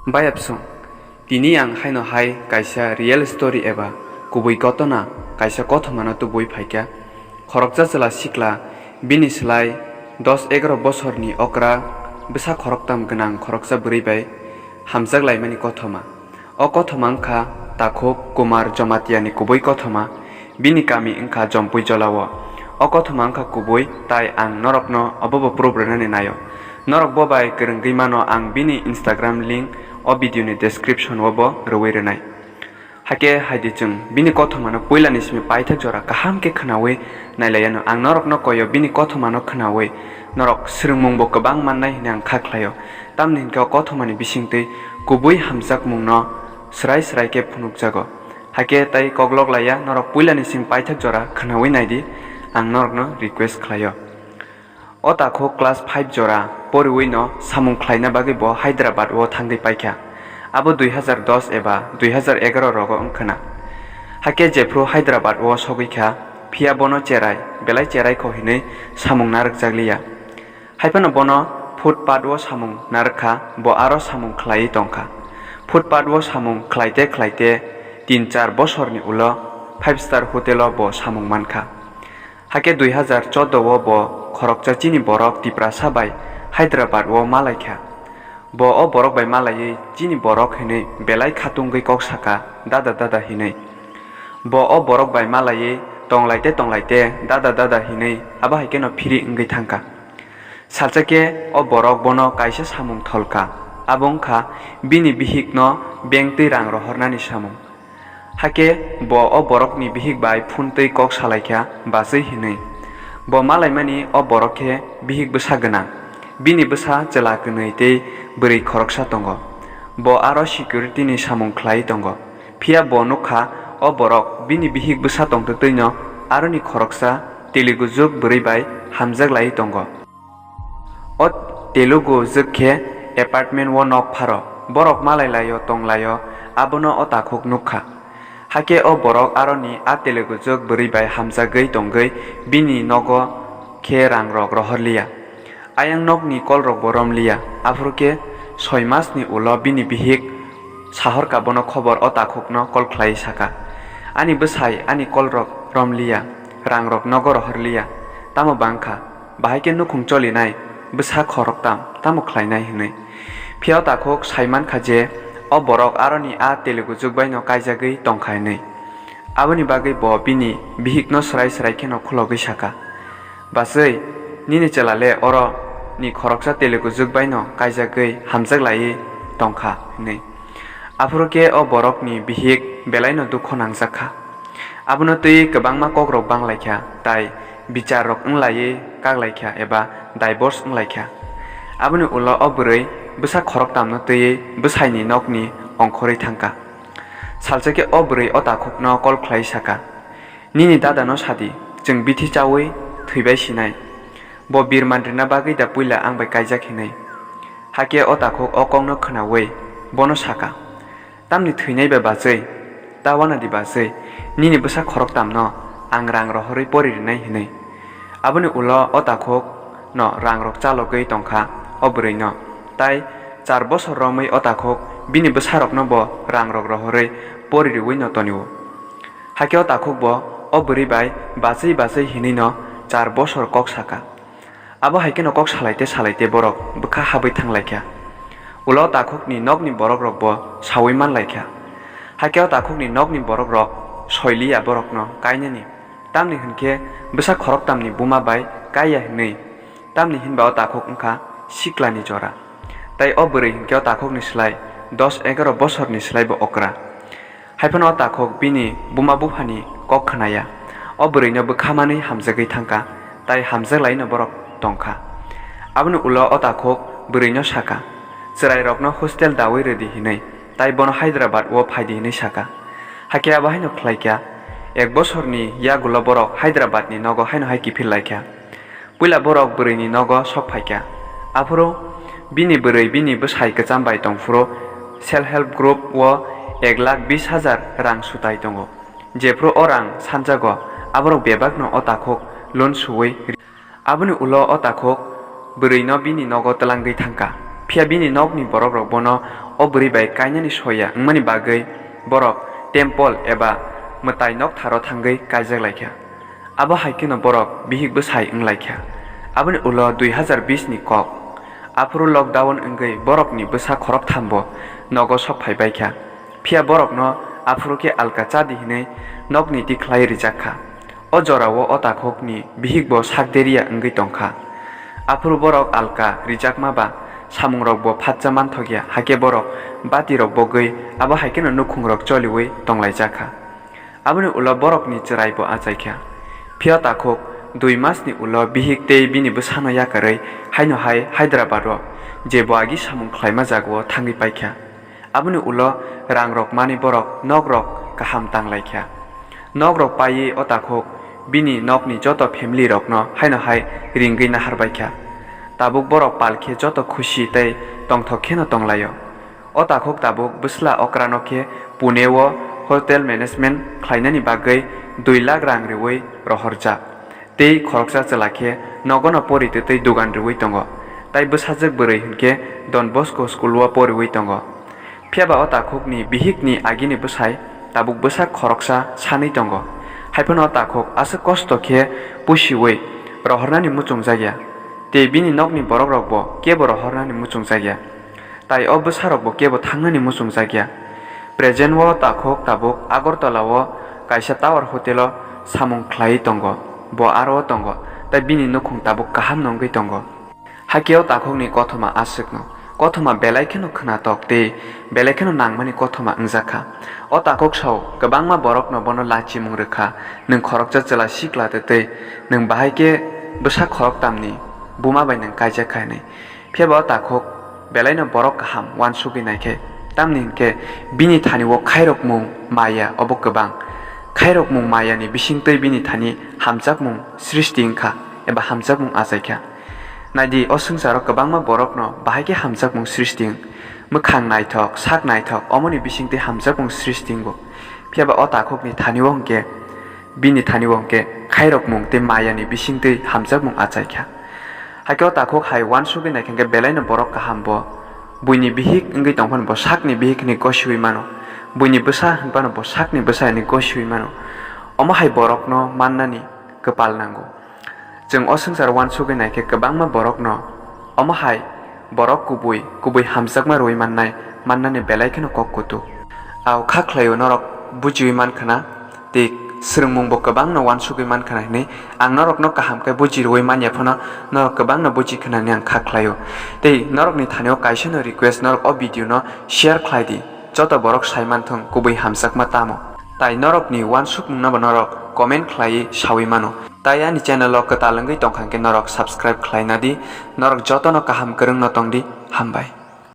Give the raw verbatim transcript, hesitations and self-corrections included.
Bayapsong, tini ang haino hai kaisa real story eba kubui gotona, kaisa kothomano tubui phaikha. Khoroksa chwla sikla, bini slai dos egaro bosorni okra, bwsa khoroktam gwnang khoroksa bwrwi bai hamjak laimani kothoma. O kothoma wngkha Takhuk Kumar Jamatiani kubui kothoma, bini kami wngkha Jompui Jolao. O kothoma wngkha kubui, tai ang norokno obobo proof rwnani naio. Norok bo bai kwrwngwi mano, ang bini Instagram link o video ni description o bo rwui rwnai. Hakhe haidi chwng bini kothomano puilani simi paithak jora kaham khe khwnaui nailaiano. Ang norokno koyo bini kothomano khwnaui norok swrwngmungbo kwbang mannai hwnwi ang kha khlaio. Tamni hwnkhe o kothomani bisingtwi kubui hamjakmungno swrai swrai khe phunukjago. Hakhe tai koklok laiya, norok puilani simi paithak jora khwnaui naidi, ang norokno request khlaio. O takhuk class five jora poriui no samung khlaina bagwi bo Hyderabad o thangwi paikha. Abo dui hazar dos eba dui hazar egaro rogo wngkhwna. Hakhe jephru Hyderabad o sogwi kha, phiya bono cherai, belai cherai kho hinwi samung narwkjakliya. Haiphano bono footpath o samung narwkha, bo aro samung khlaiwi tongkha. Footpath o samung khlaite khlaite tin char bosorni ulo five star hotel o bo samung mankha. Hakhe dui hazar chordo o bo khoroksa chini borok Tiprasa bai Hyderabad o malaikha. Bo o borok bai malaiwi chini borok hinwi belai khatungwi kok saka, "Dada, dada," hinwi. Bo o borok bai malaiwi tonglaite tonglaite, "Dada, dada," hinwi abo hai kheno phiri wngwi thangkha. Salsa khe o borok bono kaisa samung tholkha, abo wngkha bini bihikno bank twi rang rohornani samung. Hakhe bo o borokni bihik bai phone twi kok salaikha, "Bachwi," hinwi. Bo malaimani o borok khe bihik bwsa gwnang. Bini bwsa chwla kwnwi tei bwrwi khoroksa tongo. Bo aro security ni samung khlaiwi tongo. Phiya bo nukha o borok bini bihik bwsa tongtwtwino aroni khoroksa Telugu jwk bwrwi bai hamjak laiwi tongo. O Telugu jwk khe apartment o nok pharo, borok malai laio tong laio, abono o takhuk nukha. Hakhe o borok aroni a Telugu jwk bwrwi bai hamjagwi tongwi bini nogo khe rangrok rohorliya. Ayang nokni kolrokbo romliya, aphuru khe soi masni ulo bini bihik Sahorka bono khobor o takhukno kol khlaiwi saka, "Ani bwsai ani kolrok romliya, rangrok nogo rohorliya, tamo bangkha, bahai khe nukhung cholinai, bwsa khoroktam, tamo khlainai?" hinwi. Phiya o takhuk sai mankha je o borok aroni a Telugu jwk baino kaijagwi tongkha hinwi. Aboni bagwi bo bini bihikno swrai swrai kheno khulogwi saka, "Bachwi, nini chwla le oro ni khoroksa Telugu jwk baino kaijagwi hamjak laiwi tongkha," hinwi. Aphuru khe o borokni bihik belaino dukho nangjakha. Abono twi kwbangma kokrok banglaikha, tai bicharrok wnglaiwi kaklaikha eba divorce wnglaikha. Aboni ulo o bwrwi bwsa khoroktamno twiwi bwsaini nokni ongkhorwi thangkha. Salsa khe o bwrwi o takhukno kol khlaiwi saka, "Nini dadano sadi, chwng bithi chaui thwibai sinai. Bo birman rina bagwi da puila ang bai kaijak hinwi?" Hakhe o takhuk o kokno khwnaui bono saka, "Tamni thwinai ba bachwi? Ta wanadi bachwi, nini bwsa khoroktamno ang rang rohorwi pori rinai hinwi." Aboni ulo o takhukno rangrok chalogwi tongkha o bwrwino, tai char bosor romwi o takhuk bini bwsarokno bo rangrok rohorwi pori riui no tonio. Hakhe o takhuk bo o bwrwi bai bachwi bachwi hinwi no char bosor kok saka. Abo hai kheno kok salaite salaite borok bwkha habwi thanglaikha. Ulo takhukni nokni borokrokbo saui manlaikha. Hakhe o takhukni nokni borokrok soiliya borokno kainani, tamni hwn khe bwsa khoroktamni buma bai kaiya hinwi, tamni hinba o takhuk wngkha siklani jora. Tai o bwrwi hwn khe o takhukni slai dos egaro bosorni slaibo okra. Haiphano o takhuk bini buma buphani kok khwnaya. O bwrwino bwkha manwi hamjagwi thangkha, tai hamjak laino borok tongkha. Aboni ulo o takhuk bwrwino saka, "Chwrairokno hostel daui rwdi," hinwi, tai bono Hyderabad o phaidi hinwi saka. Hakhe abo haino khlaikha. Ek bosorni yagulo borok Hyderabadni nogo haino hai kiphil laikha. Puila borok bwrwini nogo sok phaikha. Aphuru bini bwrwi bini bwsai kwcham bai tongphuru self help group o ek lakh bis hajar rang sutai tongo. Jephru o rang sanjago, aborok bebakno o takhuk loan suui ri-, aboni ulo o takhuk bwrwino bini nogo twlangwi thangkha. Phiya bini nokni borokrok bono O bwrwi bai kainani soya wngmani bagwi borok temple eba mwtai noktharo thangwi kaijak lai kha. Abo hai kheno borok bihik bwsai wng lai kha. Aboni ulo dui hazar bis ni kok. Aphuru lockdown wngwi borokni bwsa khoroktham bo nogo sok phai bai kha. Phiya borokno aphuru khe alka cha di hwnwi nokni tikhlai rijak kha. O jorao o takhukni bihik bo sak deriya wngwi tong kha. Aphuru borok alka rijakma ba samungrok bo phatsa manthok ya, hakhe borok bati rok bogwi abo hai kheno nukhungrok choliui tong lai jak kha. Aboni ulo borokni chwrai bo achai kha. Phiya takhuk dui mas ni ulo bihik tei bini bwsano yakarwi haino hai Hyderabad o je bo agi samung khlaima jagao thangwi pai kha. Aboni ulo rang rok mani borok nok rok kaham tang lai kha. Nok rok paiwi o takhuk bini nokni joto family rokno haino hai ringwi nahar bai kha. Tabuk borok pal khe joto khusi tei tongthok kheno tong lai o. O takhuk tabuk bwsla okrano khe Pune o hotel management khlainani bagwi dui lakh rang riui rohorjak. Tei khoroksa chwla khe nogono pori twtwi dugan riui tongo, tai bwsajwk bwrwi hinkhe Don Bosco school o poriui tongo. Phiya ba o takhukni bihikni agini bwsai tabuk bwsak khoroksa sanwi tongo. Haiphano o takhuk aswk kosto khe pusiui rohornani muchungjak ya, tei bini nokni borokrokbo kebo rohornani muchungjak ya. Tai o bwsarokbo kebo thangnani muchungjak ya. Present o takhuk tabuk Agartala o kaisa tower hotel o samung khlaiwi tongo. Bo aro o tongo, tai bini nukhung tabuk kaham no wngwi tongo. Hakhe o takhukni kothoma aswkno, kothoma belai kheno khwnatok tei belai kheno nangmani kothoma wngjak kha. O takhuk sao kwbangma borokno bono lachimung rwkha, "Nwng khoroksa chwla sikla twtwi, nwng bahai khe bwsa khoroktamni buma bai nwng kaijak kha," hwnwi. Phiya ba o takhuk belaino borok kaham uansugwi nai khe, tamni hwn khe bini thani o khairokmung maya obo kwbang. Khairokmung mayani bisingtwi bini thani hamjakmung srishti wng kha eba hamjakmung achai kha. Nai di, o swngcharo kwbangma borokno bahai khe hamjakmung srishti wng. Mwkhang naithok, sak naithok, omoni bisingtwi hamjakmung srishti wngo. Phiya ba o takhukni thani o hwn khe, bini thani o hwn khe khairokmung tei mayani bisingtwi hamjakmung achai kha. Hakhe o takhuk hai uansugwi nai khe belaino borok kaham bo. Buini bihik wngwi tong phano bo sakni bihik hwnwi gosiui mano. Buini bwsa hwn phano bo sakni bwsa hwnwi gosiui mano. Omo hai borokno mannani kwpal nango. Chwng o swngchar uansugwi nai khe kwbangma borokno omo hai borok kubui, kubui hamjakma rwui mannai, mannani belai kheno kok kutu. Au kha khlaio norok bujiui man khna, tei swrwngmungbo kwbangno uansugwi man khna hwnwi ang norokno kaham khe buji rwui man ya phano norok kwbangno buji khna hwnwi ang kha khlaio. Tei norokni thani o kaisa no request, norok o video no share khlai di, joto borok sai man thung kubui hamjakma tamo. Tai norokni uansukmungno bo norok comment khlaiwi saui mano. Tai ani channel o kwtal wngwi tongkha hwnkhe norok subscribe khlaina di. Norok jotono kaham kwrwngno tong di. Hambai.